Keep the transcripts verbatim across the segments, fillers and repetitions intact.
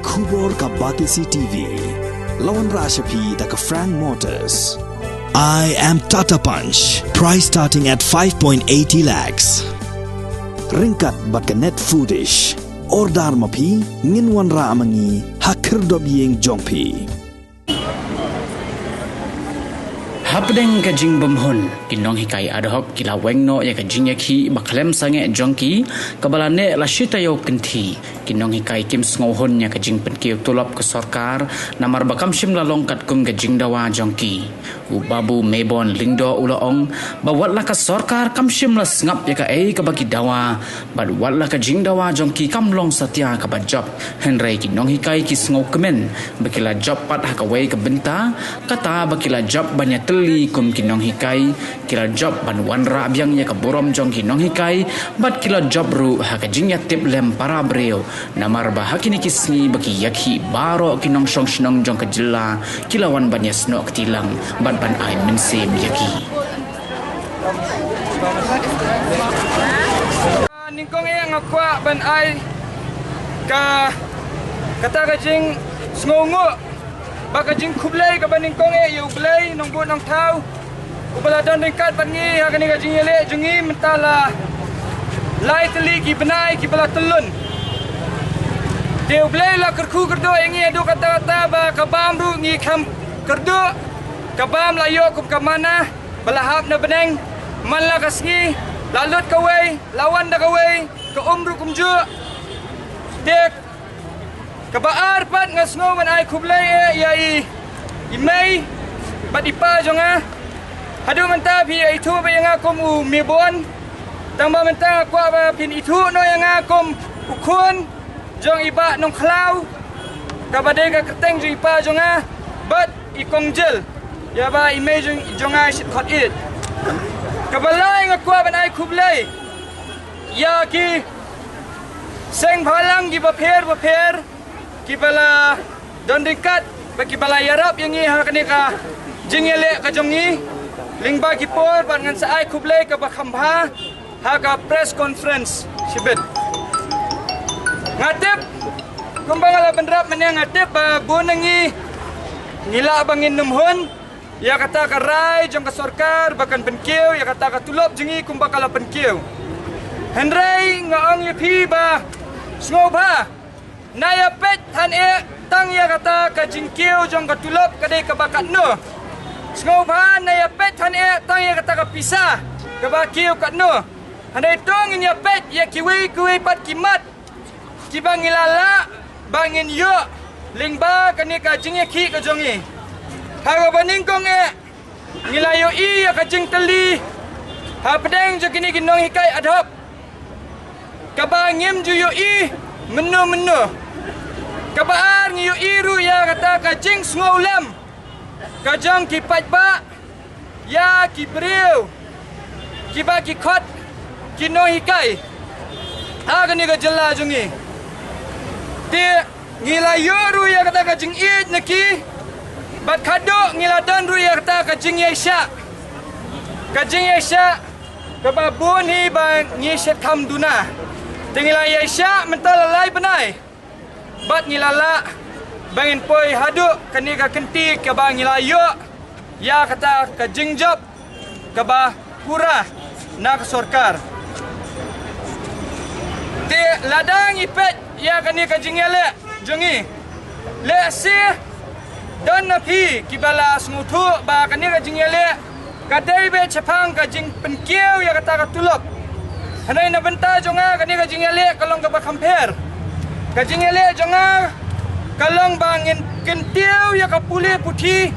Khubor ka Batesi T V. La wanrah sha phi da ka Frank Motors. I am Tata Punch. Price starting at five point eighty lakhs. Ryngkat bad ka Net Foodish. Order ma phi, ngin wanrah ma ngi ha khyrdop ïing jong phi. Hapdeng ka jingbymhun, ki nonghikai ad hoc ki la weng noh ïa ka jingïakhih ba khlem sangeh jong ki, kaba la neh la shi taïew kynthih. Ki nonghikai kim sngewhun ïa ka jingpynkiew tulop ka sorkar, namar ba kam shym la long katkum ka jingdawa jong ki. U Babu Mebon Lyngdoh u la ong ba wat la ka sorkar kam shym la sngap ïa kaei kaba ki dawa, bad wat la ka jingdawa jong ki kam long satia kaba jop. Hynrei ki nonghikai ki sngewkmen ba ki la jop pat ha kawei ka bynta, kata ba ki la jop ban ïatylli kum ki nonghikai, ki la jop ban wanrah biang ïa ka burom jong ki nonghikai, bad ki la jop ruh ha ka jingïatiplem para briew. Namar ba ha kine ki sngi ba ki ïakhih baroh ki nongshong shnong jong ka jylla ki la wan ban ïasnoh kti lang bad ban ai mynsiem ïa ki. Nyngkong eh nga kwah ban ai ka, kata ka jingsngewnguh bad ka jingkhublei kaba nyngkong eh ïa U Blei Nongbuh Nongthaw, uba la don ryngkat bad ngi ha kane ka jingïaleh jong ngi mynta la lai tylli ki bnai kiba la tyllun. Te U Blei la kyrkhu kyrdoh ïa ngi haduh katta katta ba ka bam ruh ngi kham kyrduh, ka bam la ïoh kum ka manna ba la hap na bneng. Man la ka sngi la lut kawei, la wan da kawei, ka um ruh kumjuh. Te kaba ar pat nga sngew ban ai khublei eh ïa i, i mei bad i pa jong nga. Haduh mynta phi ïa ithuh beit ïa nga kum u Mebon. Tang ba mynta nga kwah ba phin ithuh noh ïa nga kum u khun jong i Bah Nongkhlaw, kaba dei ka kyrteng jong i pa jong nga, bad i Kong Jil, ïa ba i mei jong, jong nga i Shitkhot Ïeit. Kaba lai nga kwah ban ai khublei ïa ki seng bhalang kiba pher bapher, kiba la don ryngkat bad kiba la ïarap ïa ngi ha kane ka jingïaleh ka jong ngi. Lyngba ki por bad ngan sa ai khublei kaba kham bha ha ka press conference shibit. Nga tip, kumba nga la bynrap mynne, nga tip ba bun na ngi ngi lah ba ngin nym hun ïa kata ka rai jong ka sorkar ba kan pynkiew ïa kata ka tulop jong ngi kumba ka la pynkiew. Hynrei nga ong ïa phi ba sngewbha na ïa peit than eh tang ïa kata ka jingkiew jong ka tulop ka dei kaba katno. Sngewbha na ïa peit than eh tang ïa kata ka pisa kaba kiew katno. Hynrei to ngin ïa peit ïa kiwei kiwei pat ki mat kiba ngi la lah ba ngin ïoh lyngba kane ka jingïakhih ka jong ngi. Ha kaba nyngkong eh, ngi la ïohi ïa ka jingtylli hapdeng jong kine ki nonghikai ad hoc kaba ngim ju ïohi mynno mynno. Kaba ar, ngi ïohi ruh ïa kata ka jingsngewlem ka jong ki paidbah ïa ki briew kiba ki khot ki nonghikai ha kane ka jylla jong ngi. Te ngi la ïoh ruh ïa kata ka jingïeit na ki, bad khatduh ngi la don ruh ïa kata ka jingïaishah, ka jingïaishah kaba bun hi ba ngi shait kham duna. Te ngi la ïaishah mynta la lai bnai bad ngi la lah ba ngin poi haduh kane ka kynti kaba ngi la ïoh ïa kata ka jingjop kaba pura na ka sorkar. Te lada ngi peit ïa kane ka jingïaleh jong ngi, lehse don na phi kiba la sngewthuh ba kane ka jingïaleh ka dei beit shaphang ka jingpynkiew ïa kata ka tulop. Hynrei na bynta jong nga kane ka jingïaleh ka long kaba kham pher. Ka jingïaleh jong nga ka long ba ngin kyntiew ïa ka pule puthi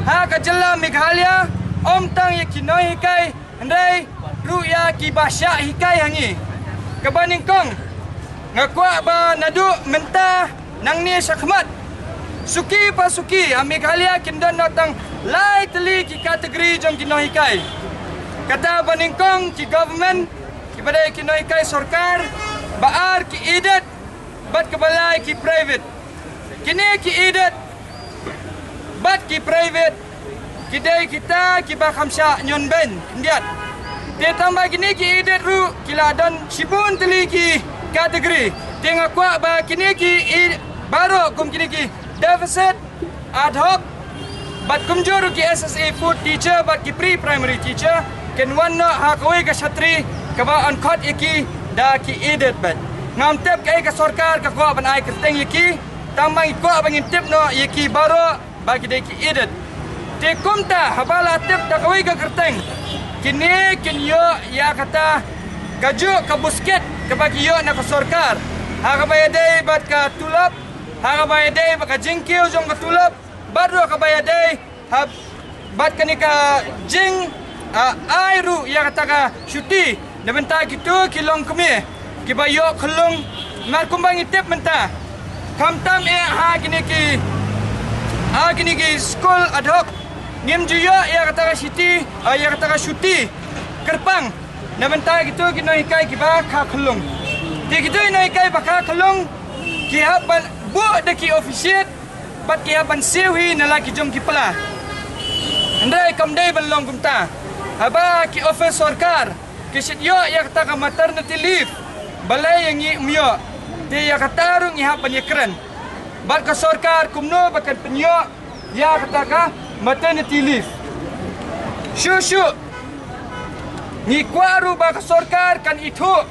ha ka jylla Meghalaya, ym tang ïa ki nonghikai hynrei ruh ïa kiba shah hikai ha ngi. Kaba nyngkong, nga kwah ba naduh mynta nangne shakhmat, suki pa suki ha Meghalaya kin don noh tang lai tylli ki category jong ki nonghikai. Kata ba nyngkong ki government, kiba dei ki nonghikai sorkar, ba ar ki aided, bad kaba lai ki private. Kine ki aided bad ki private ki dei kita kiba kham shah ñion beiñ khyndiat. Te tang ba kine ki aided ruh ki la don shibun tylli ki category. Te nga kwah ba kine ki aid-, baroh Kum kine ki deficit ad hoc bad kumjuh ruh ki S S A four teacher bad ki pre-primary teacher kin wan noh ha kawei ka shatri kaba yn khot ïa ki da ki aided bad. Ngam tip kaei ka sorkar ka kwah ban ai kyrteng ïa ki, tang ba ngi kwah ba ngin tip noh ïa ki baroh ba ki dei ki aided. Te kumta haba la tip da kawei ka kyrteng, kine kin ïoh ïa kata kajuh ka buskit kaba ki ïoh na ka sorkar, ha kaba ïadei bad ka tulop, ha kaba ïadei bad ka jingkiew jong ka tulop, bad ruh kaba ïadei ha bad kane ka jing, ah, ai ruh ïa kata ka shuti na bynta kito ki longkmie kiba ïoh khyllung. Namar kumba ngi tip mynta, khamtam eh ha kine ki, ha kine ki skul ad hoc ngim ju ïoh ïa kata ka shuti, ah, ïa kata ka shuti kyrpang na bynta kito ki nonghikai kiba kha khyllung. Te kito ki nonghikai ba kha khyllung ki hap ban buh da ki officiate bad ki hap ban siew hi na la ki jong ki pla. Hynrei kam dei ban long kumta. Haba ki office sorkar ki shait ïoh ïa kata ka maternity leave, balei ïa ngi ym ïoh? Te ïa kata ruh ngi hap ban ïakren bad ka sorkar kumno ba kan pynïoh ïa kata ka maternity leave. Shuh shuh ngi kwah ruh ba ka sorkar kan ithuh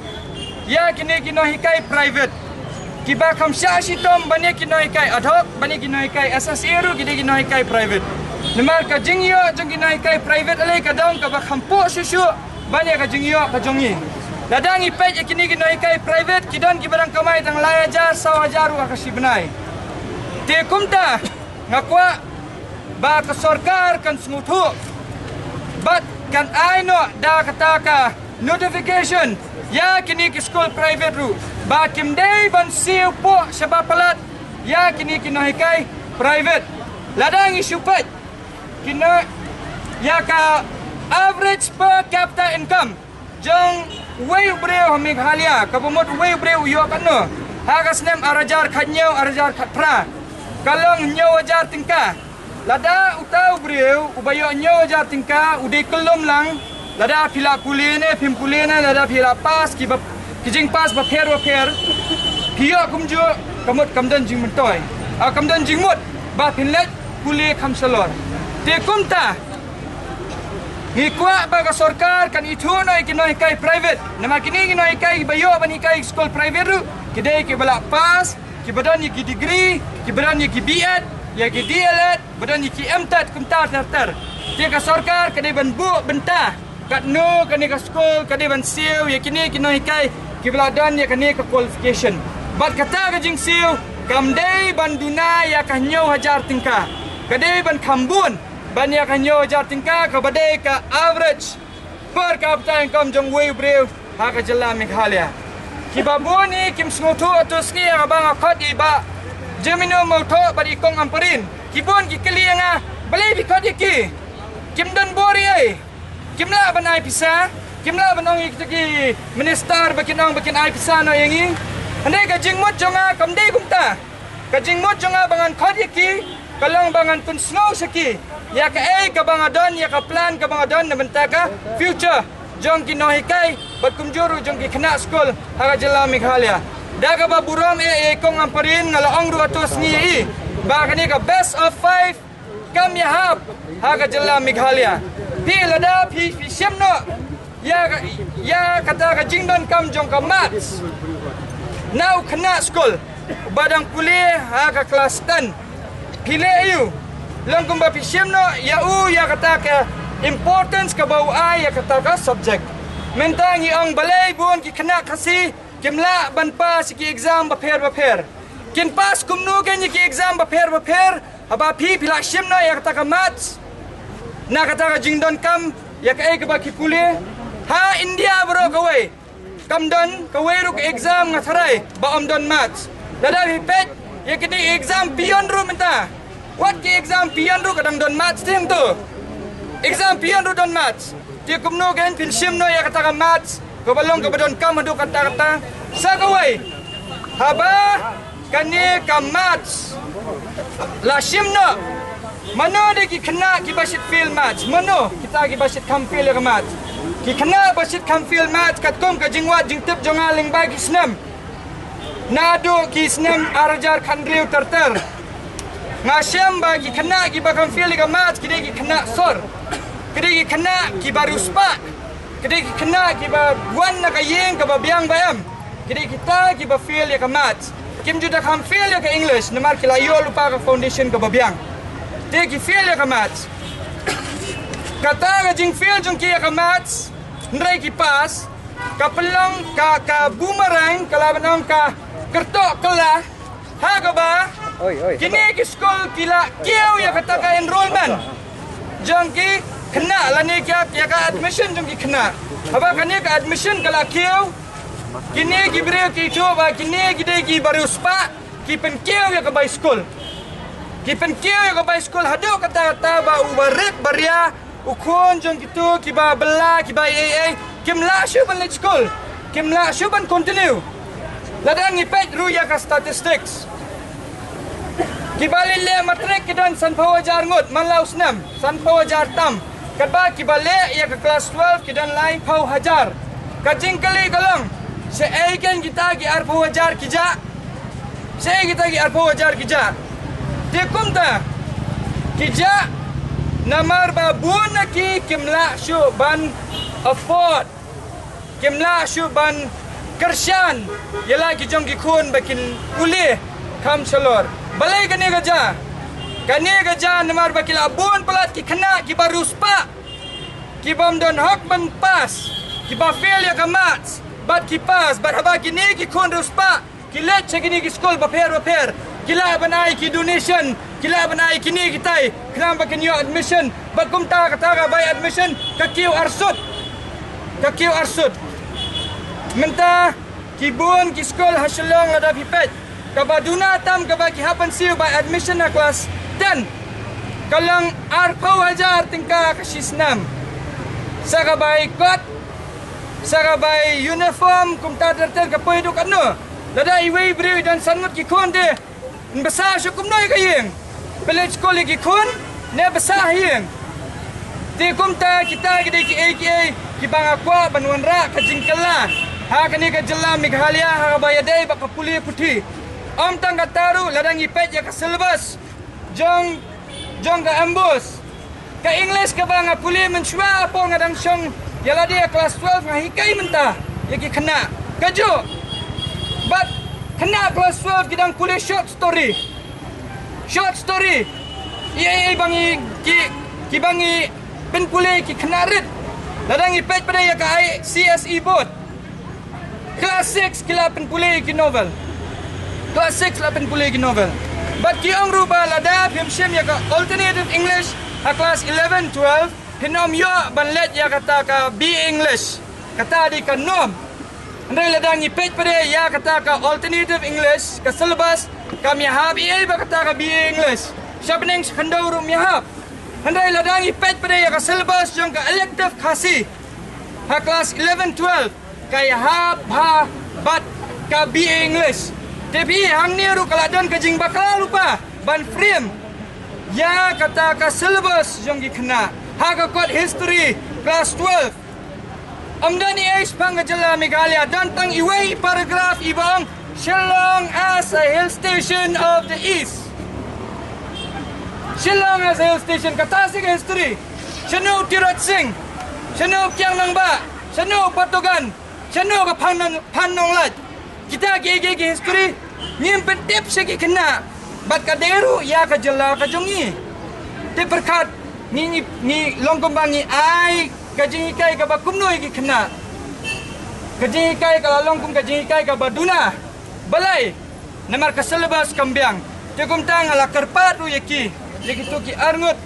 ïa kine ki nonghikai private kiba kham shah shitom ban ïa ki nonghikai ad hoc, ban ïa ki nonghikai S S A ruh ki dei ki nonghikai private. Namar ka jingïoh jong ki nonghikai private ale ka dang kaba kham poh shuh shuh ban ïa ka jingïoh ka jong ngi. Lada ngi peit ïa kine ki nonghikai private ki don kiba dang kamai tang lai hajar saw hajar ruh ha ka shi bnai. Te kumta nga kwah ba ka sorkar kan sngewthuh bad kan ai noh da kata ka notification ïa kine ki skul private ruh ba kim dei ban siew poh shaba palat ïa kine ki nonghikai private. Lada ngi shu peit kine ïa ka average per capita income jong uwei u briew ha Meghalaya, kaba mut uwei u briew u ïoh katno ha ka snem ar hajar khathynñiew ar hajar khatphra, ka long hynñiew hajar tyngka. Lada uta u briew uba ïoh hynñiew hajar tyngka u dei kyllum lang, lada phi la pule ne phim pule ne, lada phi la pass kiba, ki jingpass bapher bapher, phi ïoh kumjuh, ka mut kam don jingmyntoi, ah, kam don jingmut ba phin leit pule kham shalor. Te kumta ngi kwah ba ka sorkar kan ithuh noh ïa ki nonghikai private. Namar kine ki nonghikai kiba ïoh ban hikai skul private ruh ki dei kiba la pass, kiba don ïa ki degree, kiba don ïa ki B Ed, ïa ki D El Ed, ba don ïa ki M Ted kumta ter ter. Te ka sorkar ka dei ban buh bynta katno kane ka skul ka dei ban siew ïa kine ki nonghikai kiba la don ïa kane ka qualification. Bad kata ka jingsiew kam dei ban duna ïa ka hynñiew hajar tyngka, ka dei ban kham bun ban ïa ka hynñiew hajar tyngka kaba dei ka average per capita income jong uwei u briew ha ka jylla Meghalaya. Kiba bun hi kim sngewthuh, hato sngi ha kaba nga khot ïa i Bah Jemino Mawthoh bad i Kong Ampareen, ki bun ki kylli ïa nga, balei phi khot ïa ki? Kim don bor ei, kim lah ban ai pisa, kim lah ban ong ïa kita ki minister ba kin ong ba kin ai pisa noh ïa ngi. Hynrei ka jingmut jong nga kam dei kumta. Ka jingmut jong nga ba ngan khot ïa ki ka long ba ngan pynsngew sha ki ïa kaei kaba nga don, ïa ka plan kaba nga don na bynta ka future jong ki nonghikai bad kumjuh ruh jong ki khynnah skul ha ka jylla Meghalaya. Da kaba burom eh ïa i Kong Ampareen, nga la ong ruh hato sngi ïa i ba kane ka best of five kam ïahap ha ka jylla Meghalaya. Phi lada phi, phi shim noh ïa ka, ïa kata ka jingdonkam jong ka maths na u khynnah skul ba dang pule ha ka klas ten, phi leh aiu? Long kumba phi shim noh ïa u ïa kata ka importance kaba u ai ïa kata ka subject. Mynta ngi ong balei bun ki khynnah Khasi kim lah ban pass ïa ki exam bapher bapher. Kin pass kumno kein ïa ki exam bapher bapher haba phi, phi la shim noh ïa kata ka maths na kata ka jingdonkam ïa kaei kaba ki pule? Ha India baroh kawei kam don kawei ruh ka exam, nga tharai, ba ym don maths. Lada phi peit ïa kine ki exam peon ruh mynta, wat ki exam peon ruh ka dang don maths te hangto. Exam peon ruh don maths. Te kumno kein phin shim noh ïa kata ka maths kaba long kaba donkam haduh katta katta? Sa kawei, haba kane ka maths la shim noh, mano de ki khynnah kiba shait fail maths? Mano kita kiba shait kham fail ïa ka maths? Ki khynnah ba shait kham fail maths, katkum ka jingwad jingtip jong nga lyngba ki snem, Naduh ki snem ar hajar khathynriew ter ter, nga shem ba ki khynnah kiba kham fail ïa ka maths ki dei ki khynnah sor, ki dei ki khynnah kiba riewspah, ki dei ki khynnah kiba wan na ka ïing kaba biang ba em, ki dei kita kiba fail ïa ka maths. Kim ju da kham fail ïa ka English namar ki la ïoh lypa ka foundation kaba biang. Te ki fail ïa ka maths. Kata ka jingfail jong ki ïa ka maths, hynrei ki pass, ka pynlong ka, ka boomerang, ka la ban ong ka kyrtoh kylla ha kaba kine ki skul ki la kiew ïa kata ka enrollment jong ki khynnah lane ïa ka admission jong ki khynnah. Haba kane ka admission ka la kiew, kine ki briew ki ïathuh ba kine ki dei kiba riewspah, ki pynkiew ïa ka bai skul. Ki pynkiew ïa ka bai skul haduh katta katta ba u barit baria, u khun jong kito kiba bylla, kiba ei ei, kim lah shuh ban leit skul, kim lah shuh ban continue. Lada ngi peit ruh ïa ka statistics, kiba leit leh matric ki don sanphew hajar ngut man la u snem, sanphew hajar tam. Katba kiba leh ïa ka klas twelve ki don laiphew hajar. Ka jingkylli ka long, shaei kein kita ki arphew hajar ki jah? Shaei kita ki arphew hajar ki jah? Te kumta ki jah namar ba bun na ki kim lah shuh ban afford, kim lah shuh ban kyrshan ïa la ki jong ki khun ba kin pule kham shalor. Balei kane ka jah? Kane ka jah namar ba ki la bun palat ki khynnah kiba riewspah, ki bym don hok ban pass, kiba fail ïa ka maths bad ki pass, bad haba kine ki khun riewspah ki leit sha kine ki skul bapher bapher, ki lah ban ai ki donation, ki lah ban ai kine kitai khnang ba kin ïoh admission. Bad kumta kata ka bai admission ka kiew arsut, ka kiew arsut. Mynta ki bun ki skul ha Shillong lada phi peit, kaba duna tam kaba ki hap ban siew bai admission ha klas ten ka long arphew hajar tyngka ka shi snem. Sa ka bai kot, sa ka bai uniform, kumta ter ter ka poi haduh katno? Lada iwei i briew i don san ngut ki khun te, yn bsa shuh kumno ïa ka ïing? Pynleit skul ïa ki khun ne bsa ha ïing? Te kumta kita ki dei kiei kiei kiba nga kwah ban wanrah ka jingkylla ha kane ka jylla Meghalaya ha kaba ïadei bad ka pule puthi. Ym tang kata ruh, lada ngi peit ïa ka syllabus jong, jong ka MBOSE, ka English kaba nga pule mynshuwa hapoh nga dang shong ïa lade ha klas twelve, nga hikai mynta ïa ki khynnah kajuh. Bad khynnah klas twelve ki dang pule short story. Short story. Ïa, ïa, ïa ba ngi ki, kiba ngi pynpule ki khynnah rit. Lada ngi peit pat ïa ka ICSE board, klas six ki la pynpule ïa ki novel. Klas six la pynpule ïa ki novel. Bad ki ong ruh ba lada phim shim ïa ka alternative English ha klas eleven twelve, phin ym ïoh ban leit ïa kata ka BA English. Kata dei ka norm. Hynrei lada ngi peit pat ïa kata ka alternative English, ka syllabus kam ïahap ei ei bad kata ka BA English. Sha bneng sha khyndew ruh ym ïahap. Hynrei lada ngi peit pat ïa ka syllabus jong ka elective Khasi ha klas eleven twelve, ka ïahap bha bad ka BA English. Te phi, hangne ruh ka la don ka jingbakla lypa ban frame ïa kata ka syllabus jong ki khynnah ha ka kot history klas twelve. Ym don ei ei shaphang ka jylla Meghalaya, don tang iwei i paragraph iba ong Shillong as a hill station of the East. Shillong as a hill station, kata shi ka history. Shano u Tirot Sing, shano u Kiang Nangbah, shano u Photogun, shano ka Phan Nong, Phan Nonglait. Kita kiei kiei ki history ngim pyntip sha ki khynnah. Bad ka dei ruh ïa ka jylla ka jong ngi. Te pyrkhat, ngi, ngi, ngi long kumba ngi ai ka jinghikai kaba kumno ïa ki khynnah? Ka jinghikai ka la long kum ka jinghikai kaba duna. Balei? Namar ka syllabus kam biang. Te kumta nga la kyrpad ruh ïa ki, ïa kito ki arngut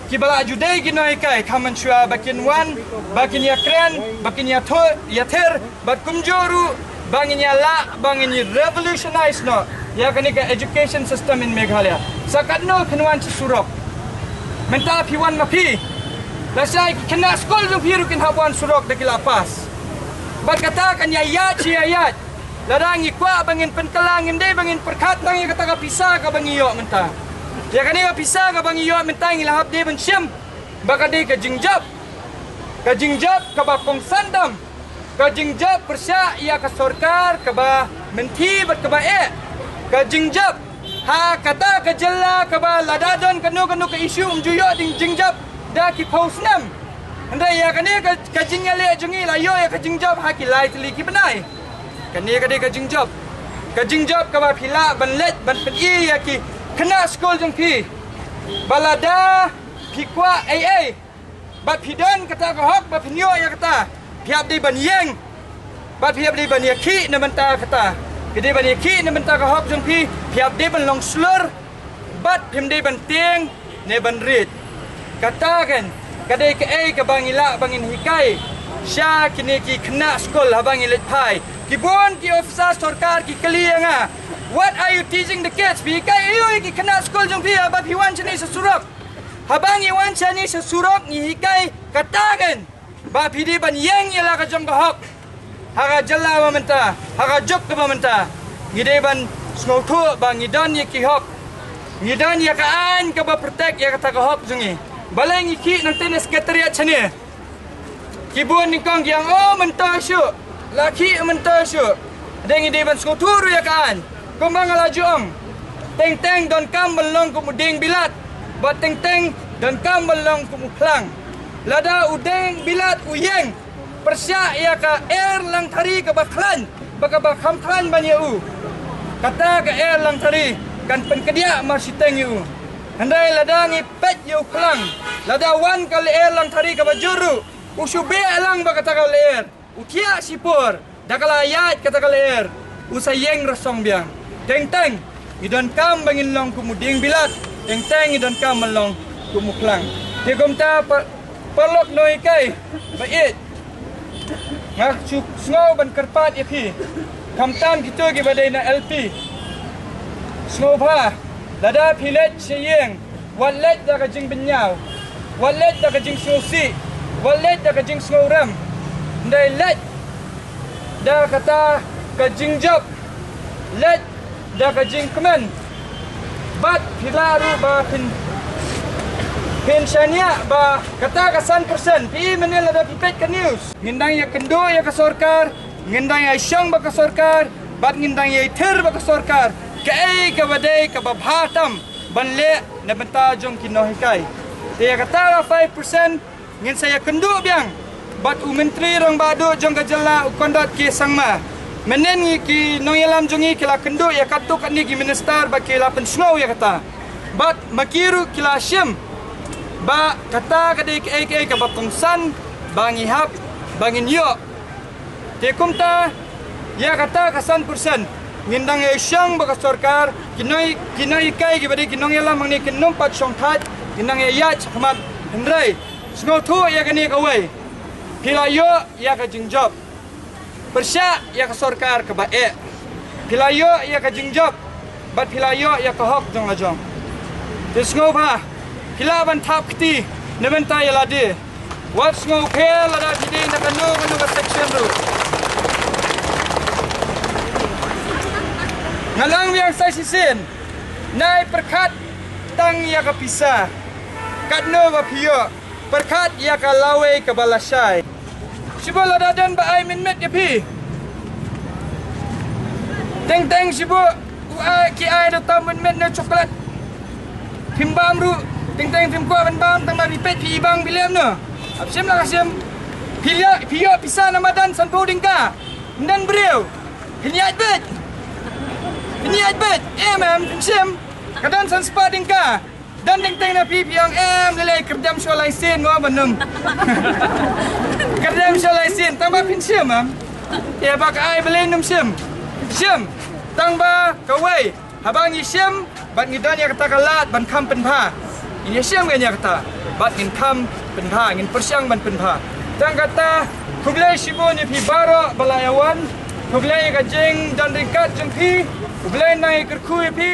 kiba la ju dei ki nonghikai, kham mynshuwa ba kin wan, ba kin ïakren, ba kin ïathuh, ïathir, bad kumjuh ruh ba ngin ïalah, ba ngin ïa revolutionize noh ïa kane ka education system in Meghalaya. Sa katno phin wan sha surok? Mynta phi wan ma phi, lashai ki khynnah skul jong phi ruh kin hap wan surok da ki la pass. Bad kata kan ïa ïaid shi ïa ïaid. Lada ngi kwah ba ngin pynkylla, ngim dei ba ngin pyrkhat tang ïa kata ka pisa kaba ngi ïoh mynta. Ïa kane ka pisa kaba ngi ïoh mynta ngi la hap dei ban shim ba ka dei ka jingjop, ka jingjop kaba kongsan dam. Ka jingjop pyrshah ïa ka sorkar kaba mynthi bad kaba eh. Ka jingjop ha kata ka jylla kaba lada don kano kano ka issue ym ju ïoh ding jingjop da ki phew snem. Hynrei ïa kane ka, ka jingïaleh jong ngi la ïoh ïa ka jingjop ha ki lai tylli ki bnai. Kane ka dei ka jingjop. Ka jingjop kaba phi lah ban leit ban pyni ïa ki khynnah skul jong phi ba lada phi kwah ei ei bad phi don kata ka hok ba phin ïoh ïa kata, phi hap dei ban ïeng bad phi hap dei ban ïakhih na bynta kata. Phi dei ban ïakhih na bynta ka hok jong phi, phi hap dei ban long shlur bad phim dei ban tieng ne ban rit. Kata kan ka dei kaei kaba ngi lah ba ngin hikai sha kine ki khynnah skul haba ngi leit phai. Ki bun ki officer sorkar ki kylli ïa nga, "What are you teaching the kids?" Phi hikai aïu ïa ki khynnah skul jong phi haba phi wan shane sha surok? Haba ngi wan shane sha surok ngi hikai kata kan ba phi dei ban ïeng ïa la ka jong ka hok. Ha ka jylla ba mynta, ha ka juk kaba mynta, ngi dei ban sngewthuh ba ngi don ïa ki hok. Ngi don ïa ka aiñ kaba protect ïa kata ka hok jong ngi. Balei ngi khih nangta na secretariat shane? Ki bun nyngkong ki ong, "Oh, mynta shuh, la khih mynta shuh." Dei ngi dei ban sngewthuh ruh ïa ka aiñ. Kumba nga la ju ong, teng teng donkam ban long kum u dieng bilat bad teng teng donkam ban long kum u phlang. Lada u dieng bilat u ïeng pyrshah ïa ka er langthari kaba khlaiñ bad kaba kham khlaiñ ban ïa u, kata ka er langthari kan pynkdiah marshiteng ïa u. Hynrei lada ngi peit ïa u phlang, lada wan ka lyer langthari kaba jur ruh, u shu beh lang bad kata ka lyer, u thiah shipor da ka la ïaid kata ka lyer, u sa ïeng rasong biang. Teng teng ngi donkam ba ngin long kum u dieng bilat, teng teng ngi donkam ban long kum u phlang. Te kumta pa, paralok nonghikai ba ïeit, nga shu sngew ban kyrpad ïa phi, khamtam kito kiba dei na L P. Sngewbha, lada phi leit sha ïing, wat leit da ka jingbynñiaw, wat leit da ka jingsngewsih, wat leit da ka jingsngewrem. Hynrei leit da kata ka jingjop, leit da ka jingkmen. Bad phi lah ruh ba phin, phin shaniah ba kata ka san percent, phi mynnin lada phi peit ka news, ngin dang ïakynduh ïa ka sorkar, ngin dang ïashong bad ka sorkar, bad ngin dang ïathir bad ka sorkar kaei kaba dei kaba bha tam ban leh na bynta jong ki nonghikai. Te ïa kata ka five percent ngin sa ïakynduh biang bad u Myntri Rangbah Duh jong ka jylla, u Conrad K Sangma. Mynnin ngi, ki nongïalam jong ngi ki la kynduh ïa katto katne ki minister ba ki la pynsngew ïa kata. Bad ma ki ruh ki la shim ba kata ka dei kaei kaei kaba kongsan ba ngi hap ba ngin ïoh. Te kumta ïa kata ka san percent ngin dang ïashong bad ka sorkar, ki nonghi-, ki nonghikai kiba dei ki nongïalam hangne kin ym pat shongthait, ngin dang ïaid shakhmat. Hynrei sngewthuh ïa kane kawei, phi la ïoh ïa ka jingjop pyrshah ïa ka sorkar kaba eh. Phi la ïoh ïa ka jingjop bad phi la ïoh ïa ka hok jong la jong. Te sngewbha phi lah ban thap kti na bynta ïa lade. Wat sngewpher lada phi dei na kano kano ka section ruh. Nga nang biang sa shisien, nai pyrkhat tang ïa ka pisa. Katno ba phi ïoh, pyrkhat ïa ka lawei kaba lashai. Shibun lada don ba ai mynmiet ïa phi, teng teng shibun u ai, ki ai da tam mynmiet ne chocolate. Phim bam ruh, teng teng phim kwah ban bam, tang ba phi peit phi ibang phi lem noh. Hap shim la ka shim. Phi ïoh, phi ïoh pisa na madan sanphew tyngka. Ym don briew. Phin ïaid beit. Phin ïaid beit. Em em, phin shim. Ka don san spah tyngka. Don teng teng na phi, phi ong em, lele kyrdem shuwa lai sien mo ban ym. Kyrdem shuwa lai sien, tang ba phin shim em. Ïa ba ka ai balei ym shim. Shim. Tang ba kawei, haba ngi shim bad ngi don ïa kata ka lad ban kham pynbha, ngin ïa shim ngan ïa kata bad ngin kham pynbha, ngin pyrshang ban pynbha. Tang kata, khublei shibun ïa phi baroh ba la ïa wan. Khublei ïa ka jingdon ryngkat jong phi. Khublei nang ïa kyrkhu ïa phi.